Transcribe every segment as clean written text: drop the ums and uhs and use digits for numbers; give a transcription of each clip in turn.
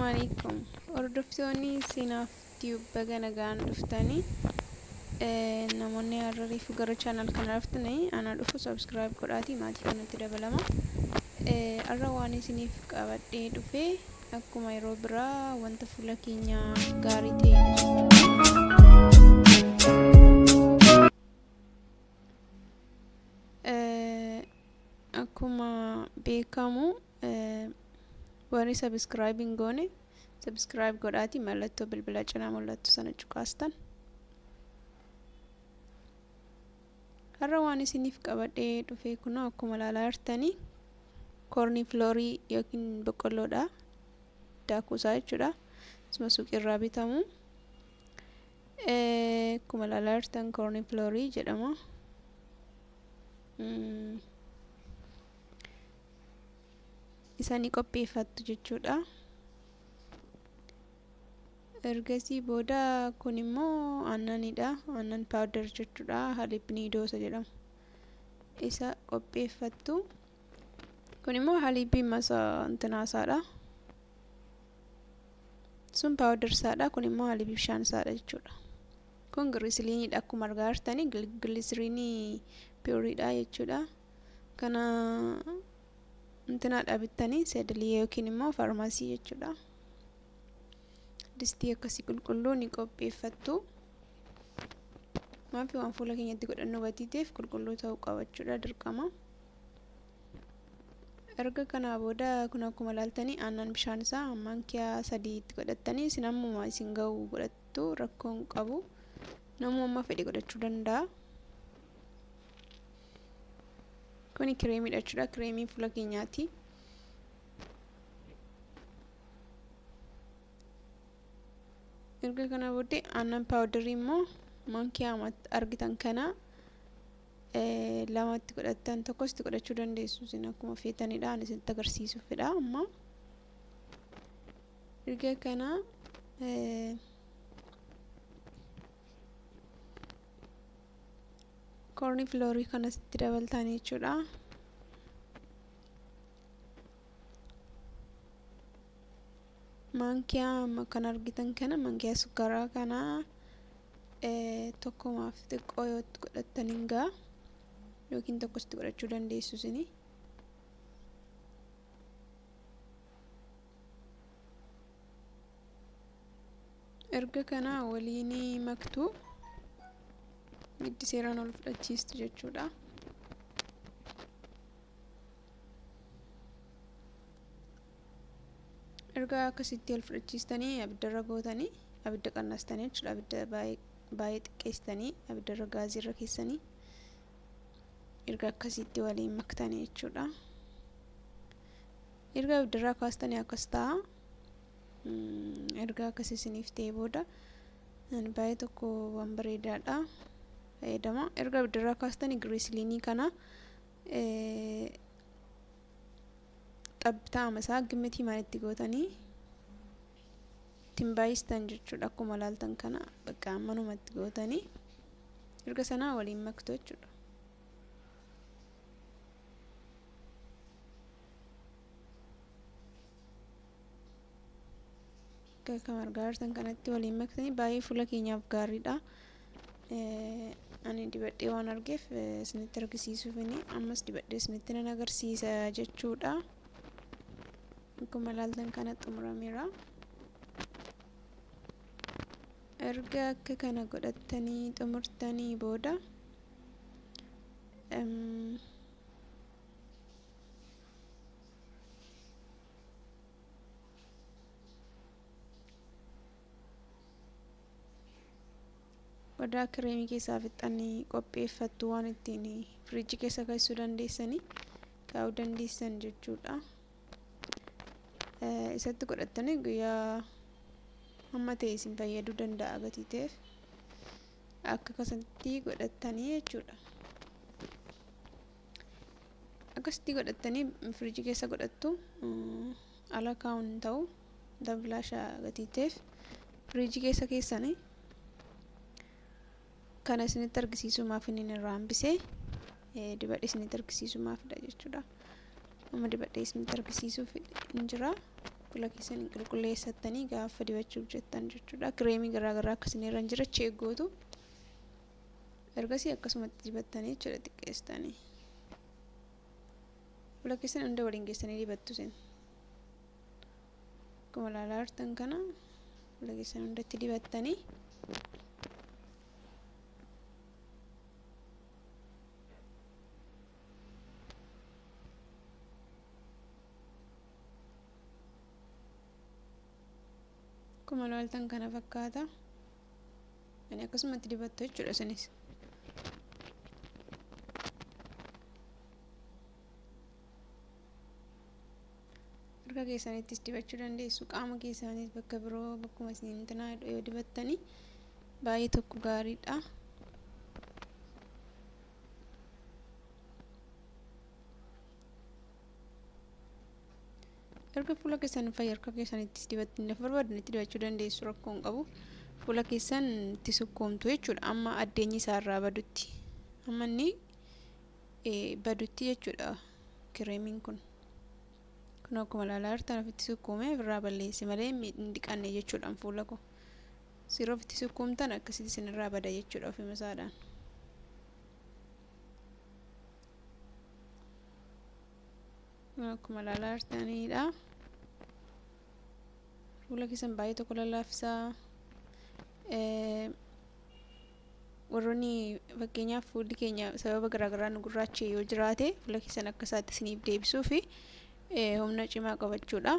Alaikum. Hordoftoonni Seenaaf Tube baga nagaan dhuftanii namoonni har'a reefu gara channel kana dhuftanii ana dhufu subscribe godhaatii maatii kanatti dabalama. Har'a waan isiniif qabadhee dhufe akkuma yeroo biraa wanta fuula keenya gaarii ta'e akkuma beekamu warri subscribe hin goone subscribe godhaatii mallattoo bilbila cinaa mul'attu sana cuqaastan. Har'a waan isiniif qabadhee dhufe kunoo akkuma ilaalaa jirtanii koornii filoorii yookiin boqqolloodha. Daakuusaa jechuudha. Isuma suuqirraa bitamu. Akkuma ilaalaa jirtan koornii filoorii jedhama. Isa ni qopheeffattu jechuudha. Ergasii booda kun immoo aannanidha. Aannan paawudar jechuudha. Haliibni doosa jedhama. Isa qopheeffattu. Kun immoo haliibii masa intinaasaadha. Sun paawudar isaadha. Kun immoo haliibii bishaan isaadha jechuudha. Kun gilisiriiniidha. Akkuma argaa jirtanii gilisiriinii piyuuriidha jechuudha. Kana intinaadha bittanii seedalii yookiin immoo faarmaasii jechuudha. Distii akkasii qulqulluu ni qopheeffattu. Maafi waan fuula keenyatti godhannu gatii ta'eef qulqulluu ta'uu qaba jechuudha dirqama. Erga kanaa booda kun akkuma ilaaltanii aannan bishaan isaa maankiyaa 3 itti godhattanii isin ammuma isin ga'u godhattu rakkoon qabu. Namuu amma fedhe godhachuu danda'a. Kuni kireemiidha jechuudha. Kireemii fuula keenyaati. Erga kana booddee aannan paawudarii immoo maankiyaa argitan kana 2tti godhattan tokkos itti godhachuu dandeessu isin akkuma feetanidha. Ani isinitti agarsiisuufidha amma. Erga kana koornii filoorii kanas itti dabaltanii jechuudha. Maankiyaa amma kan argitan kana maankiyaa sukkaaraa kana tokkumaaf xiqqoo yoo itti godhattan hin ga'a yookiin tokkos itti godhachuu dandeessu isini. Erga kana waliin maktu giddi seeraan ol fudhachiistu jechuudha. Erga akkasitti ol fudhachiistanii abiddarra gootanii abidda qannastanii jechuudha. Abidda baay'ee xiqqeessitanii abiddarra gaaziirra keessanii erga akkasitti waliin maktanii jechuudha. Erga abiddarraa kaastanii akkas ta'a. Erga akkas isiniif ta'e booda baay'ee tokko waan bareedaadha. Fayyadama. Erga abiddarraa kaastanii gilisiriinii kana xabbitaama isaa gimmitii maalitti gootanii ittiin baay'istan jechuudha. Akkuma ilaaltan kana bakka manumatti gootanii erga sanaa waliin maktu jechuudha. Akkuma argaa jirtan kanatti waliin maktanii baay'ee fuula keenyaaf gaariidha. Ani dibadhee waan argeef isinitti agarsiisuufini ammas dibadhee isinitti nan agarsiisa jechuudha. Akkuma ilaaltan kana xumurameera. Erga akka kana godhattanii xumurtanii booda qodaa kireemii keessaa fixxanii qopheeffattu waan ittiin firiijii keessa kaa'uu dandeessanii kaa'uu dandeessan jechuudha. Isatti godhattanii guyyaa hamma ta'e isin fayyaduu danda'a gatii ta'eef akka akkasitti godhattanii jechuudha. Akkasitti godhattanii firiijii keessa godhattu ala kaa'uun hin ta'u dablaasha gatii ta'eef firiijii keessa keessanii kana isinitti argisiisumaaf inni irraa hambisee dibadhee isinitti argisiisumaafidha jechuudha. Amma dibadhee isinitti argisiisuuf hin jira. Fuula keessan qulqulleessattanii gaafa dibachuuf jettan jechuudha. Kireemii garaagaraa akkasii irra jira cheeggootu. Ergasii akkasumatti dibattanii jechuudha xiqqeessitanii. Fuula keessan hunda waliin geessanii dibattu isin. Akkuma ilaalaa jirtan kana fuula keessan hundatti dibattanii. Akkuma ilaaltan kana fakkaata. Ani akkasumatti dibattu jechuudha isinis. Harka keessanittis dibachuu dandeessu. Qaama keessanis bakka biroo bakkuma isin intinaa yoo dibattanii baay'ee tokko gaariidha. Erga fuula keessan fayya harka keessanittis dibattanii lafa barbaadanitti dibachuu dandeessu, rakkoo hin qabu. Fuula keessan itti sukkuumtu jechuudha. Amma addeenyi isaarraa badutti. Amma inni badutti jechuudha kireemiin kun. Kun akkuma ilaalaa jirtan ofitti sukkuumee ofirraa balleesse malee hin dhiqanne jechuudha fuula koo. Yeroo ofitti sukkuumtan akkasitti isinirraa bada jechuudha ofuma isaadhaan. Kun akkuma ilaalaa jirtanidha. Fuula keessan baay'ee tokko lallaafisaa. Warroonni fakkeenyaaf fuulli keenya sababa garaagaraa nu gurraachee yoo jiraate fuula keessan akka isaatti isiniif deebisuu fi humna cimaa qabachuudha.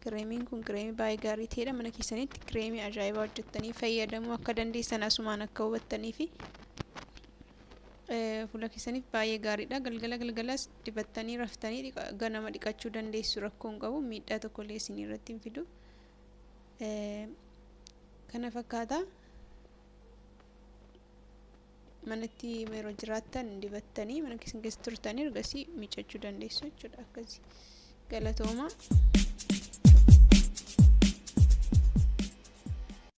Kireemiin kun kireemii baay'ee gaarii ta'edha. Mana keessanitti kireemii ajaa'ibaa hojjettanii fayyadamuu akka dandeessan asumaan akka hubattanii fi fuula keessaniif baay'ee gaariidha. Galgala galgalas dibattanii raftanii ganama dhiqachuu dandeessu, rakkoo hin qabu. Miidhaa tokkollee isin irratti hin fidu. Kana fakkaata. Manatti yeroo jiraattan dibattanii mana keessan keessa turtanii ergasii miiccachuu dandeessu jechuudha. Akkasii galatooma.